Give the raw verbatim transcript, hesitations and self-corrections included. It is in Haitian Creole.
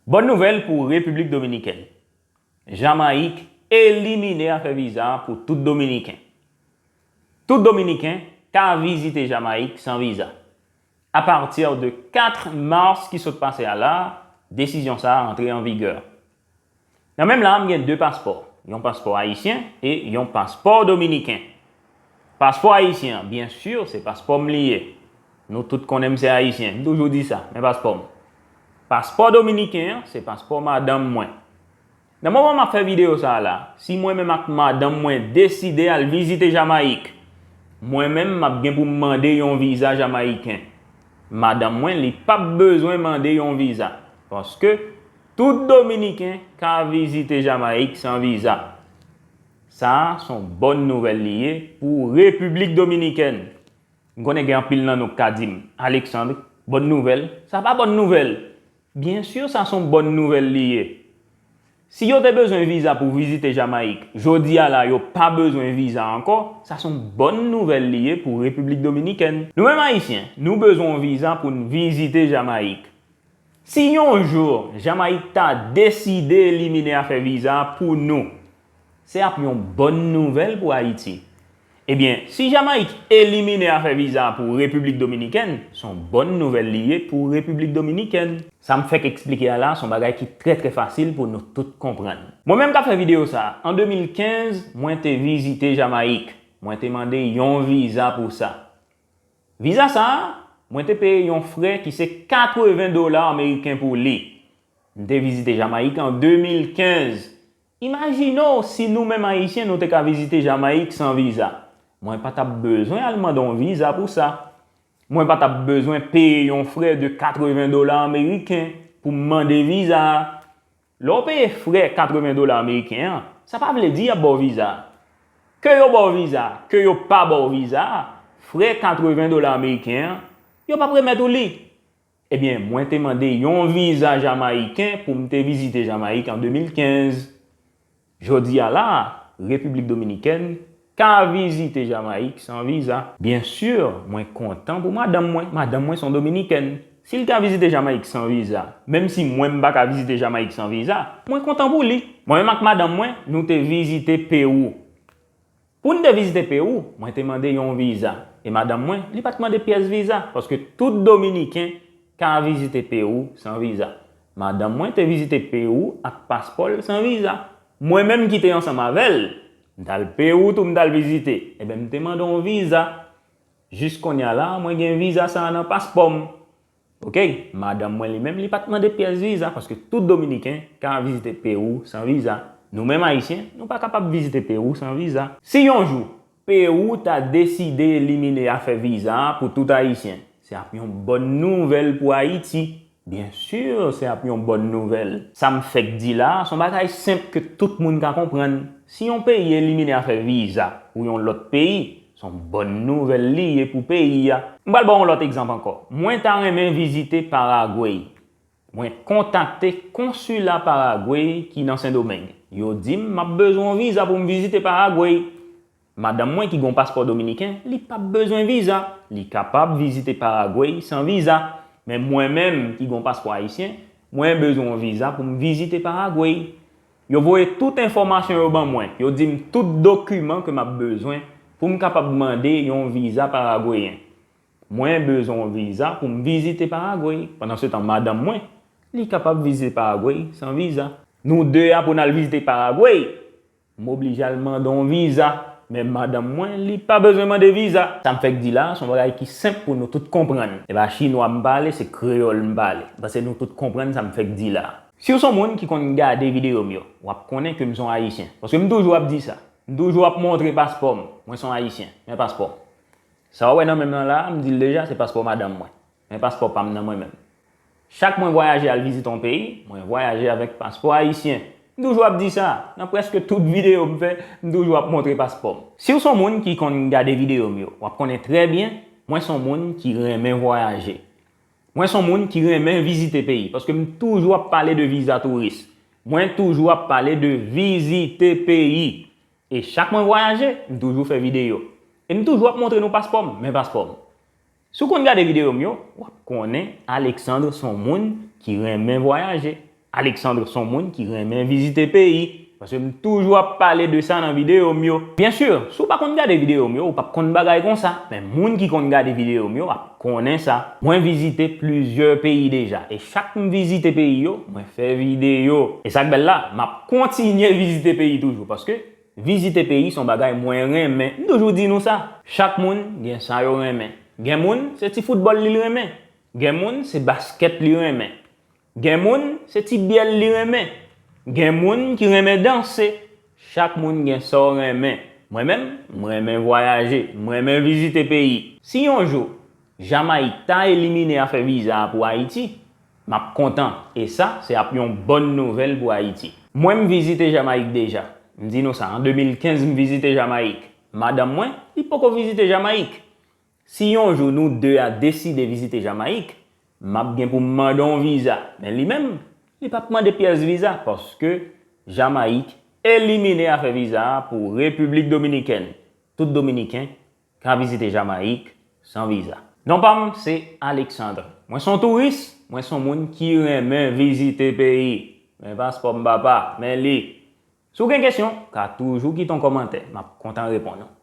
Bòn nouvèl pou Repiblik Dominikèn. Jamayik elimine afè viza pou tout Dominiken. Tout Dominiken ka vizite Jamayik san viza. Apati de kat mas ki sot pase a la, desizyon sa a antre an vigè. Nan men m la, m gen de paspò. Yon paspò ayisyen e yon paspò dominiken. Paspò ayisyen an, byen si, se paspò m li ye. Nou tout konnen m se ayisyen, m toujou di sa, men paspò m. Paspò dominiken an, se paspò madanm mwen. Nan moman m ap fè videyo sa a la, si mwen menm ak madanm mwen deside al vizite Jamayik, mwen menm m ap gen pou m mande yon viza jamayiken. Madanm mwen, li p ap bezwen mande yon viza, paske tout Dominiken ka vizite Jamayik san viza. Sa a s on bòn nouvèl li ye pou Repiblik Dominikèn. M konnen gen anpil nan nou k ka di m, Alexandre, bòn nouvèl? Sa pa bòn nouvèl. Byen si, sa s on bòn nouvèl li ye. Si yo te bezwen viza pou vizite Jamayik, jodi a la, yo pa bezwen viza ankò, sa s on bòn nouvèl li ye pou Repiblik Dominikèn. Nou menm Ayisyen, nou bezwen yon viza pou n vizite Jamayik. Si yon jou Jamayik ta deside elimine afè viza a pou nou, se ap yon bòn nouvèl pou Ayiti. Ebyen, si Jamayik elimine afè viza a pou Repiblik Dominikèn, s on bòn nouvèl li ye pou Repiblik Dominikèn. Sa m fèk eksplike a la, s on bagay ki trè, trè fasil pou nou tout konprann. Mwen menm k ap fè videyo sa a, an de mil kenz, mwen te vizite Jamayik. Mwen te mande yon viza pou sa. Viza sa a, mwen te peye yon frè ki se katreven dola ameriken pou li. M te vizite Jamayik an de mil kenz. Imajine w si nou menm Ayisyen nou te ka vizite Jamayik san viza. Mwen pa t ap bezwen al mande yon viza pou sa. Mwen pa t ap bezwen peye yon frè de katreven dola ameriken pou m mande viza a. Lè w peye frè katreven dola ameriken an, sa pa vle di y ap ba w viza a. Ke yo ba w viza a, ke yo pa ba w viza a, frè katreven dola ameriken an, yo p ap remèt ou li. Ebyen, mwen te mande yon viza jamayiken pou m te vizite Jamayik an de mil kenz. Jodi a la a, Repiblik Dominikèn ka vizite Jamayik san viza. Byen si, mwen kontan pou madanm mwen. Madanm mwen s on Dominikèn. Si l ka vizite Jamayik san viza, menm si mwen m pa ka vizite Jamayik san viza, mwen kontan pou li. Mwen menm ak madanm mwen, nou te vizite Pewou. Pou n te vizite Pewou, mwen te mande yon viza. E madanm mwen, li pa t mande pyès viza, paske tout Dominiken ka vizite Pewou san viza. Madanm mwen te vizite Pewou ak paspò l san viza. Mwen menm ki te ansanm avè l, m t al Pewou tou m t al vizite. Ebyen, m te mande yon viza. Jis kounye a la, mwen gen viza sa a nan paspò m. Oke, madanm mwen li menm, li pa t mande pyès viza, paske tout Dominiken ka vizite Pewou san viza. Nou menm Ayisyen, nou pa kapab vizite Pewou san viza. Si yon jou, Pewou ta deside elimine afè viza a pou tout Ayisyen, se ap yon bòn nouvèl pou Ayiti. Byen si, se ap yon bòn nouvèl. Sa m fèk di la a, s on bagay senp ke tout moun ka konprann. Si yon peyi elimine afè viza pou yon lòt peyi, s on bòn nouvèl li ye pou peyi a. M pral ba w yon lòt egzanp ankò. Mwen ta renmen vizite Paragwey. Mwen kontakte konsila Paragwey ki nan Sendomeng. Yo di m m ap bezwen yon viza pou m vizite Paragwey. Madanm mwen ki gen yon paspò dominiken, li p ap bezwen viza. Li kapab vizite Paragwey san viza. Men mwen menm ki gen yon paspò ayisyen, mwen bezwen yon viza pou m vizite Paragwey. Yo voye tout enfòmasyon yo ban mwen. Yo di m tout dokiman ke m ap bezwen pou m kapab mande yon viza paragweyen. Mwen bezwen yon viza pou m vizite Paragwey. Pandansetan, madanm mwen, li kapab vizite Paragwey san viza. Nou de a pou n al vizite Paragwey, m oblije al mande yon viza. Men madanm mwen, li pa bezwen mande viza. Sa m fèk di la a, s on bagay ki senp pou nou tout konprann. Se pa chinwa m pale, se kreyòl m pale. M panse nou tout konprann sa m fèk di la a. Si w s on moun ki konn gade videyo m yo, w ap konnen ke m s on Ayisyen. Paske m toujou ap di sa. M toujou ap montre paspò m. Mwen s on Ayisyen. Men paspò m. Sa w wè nan men m nan la a, m di l deja, se paspò madanm mwen. Men paspò pa m nan mwen menm. Chak mwen vwayaje al vizite yon peyi, mwen vwayaje avèk paspò ayisyen. M toujou ap di sa. Nan prèske tout videyo m fè, m toujou ap montre paspò m. Si w s on moun ki konn gade videyo m yo, w ap konnen trè byen, mwen s on moun ki renmen vwayaje. Mwen s on moun ki renmen vizite peyi, paske m toujou ap pale de viza touris. Mwen toujou ap pale de vizite peyi. E chak mwen vwayaje, m toujou fè videyo. E m toujou ap montre nou paspò m, men paspò m. Si w konn gade videyo m yo, w ap konnen Alexandre s on moun ki renmen vwayaje. Alexandre se yon moun ki renmen vizite peyi, paske m toujou ap pale de sa nan videyo m yo. Byen si, si w pa konn gade videyo m yo, ou p ap konn bagay konsa. Men moun ki konn gade videyo m yo ap konnen sa. Mwen vizite plizyè peyi deja, e chak m vizite peyi yo, mwen fè videyo. E sa k bèl la, m ap kontinye vizite peyi toujou, paske vizite peyi se yon bagay mwen renmen. M toujou di nou sa. Chak moun gen sa yo renmen. Gen moun, se ti foutbòl li renmen. Gen moun, se baskèt li renmen. Gen moun, se ti byèl li renmen. Gen moun ki renmen danse. Chak moun gen sa w renmen. Mwen menm, m renmen vwayaje. M renmen vizite peyi. Si yon jou, Jamayik ta elimine afè viza a pou Ayiti, m ap kontan. E sa, se ap yon bòn nouvèl pou Ayiti. Mwen, m vizite Jamayik deja. M di nou sa, an de mil kenz, m vizite Jamayik. Madanm mwen, li poko vizite Jamayik. Si yon jou nou de a deside vizite Jamayik, m ap gen pou m mande yon viza. Men li menm, li p ap mande pyès viza, paske Jamayik elimine afè viza a pou Repiblik Dominikèn. Tout Dominiken ka vizite Jamayik san viza. Non pa m, se Alexandre. Mwen se yon touris, mwen se yon moun ki renmen vizite peyi. Men paspò m papa, men li. Si w gen kesyon, ka toujou kite yon kòmantè, m ap kontan reponn ou.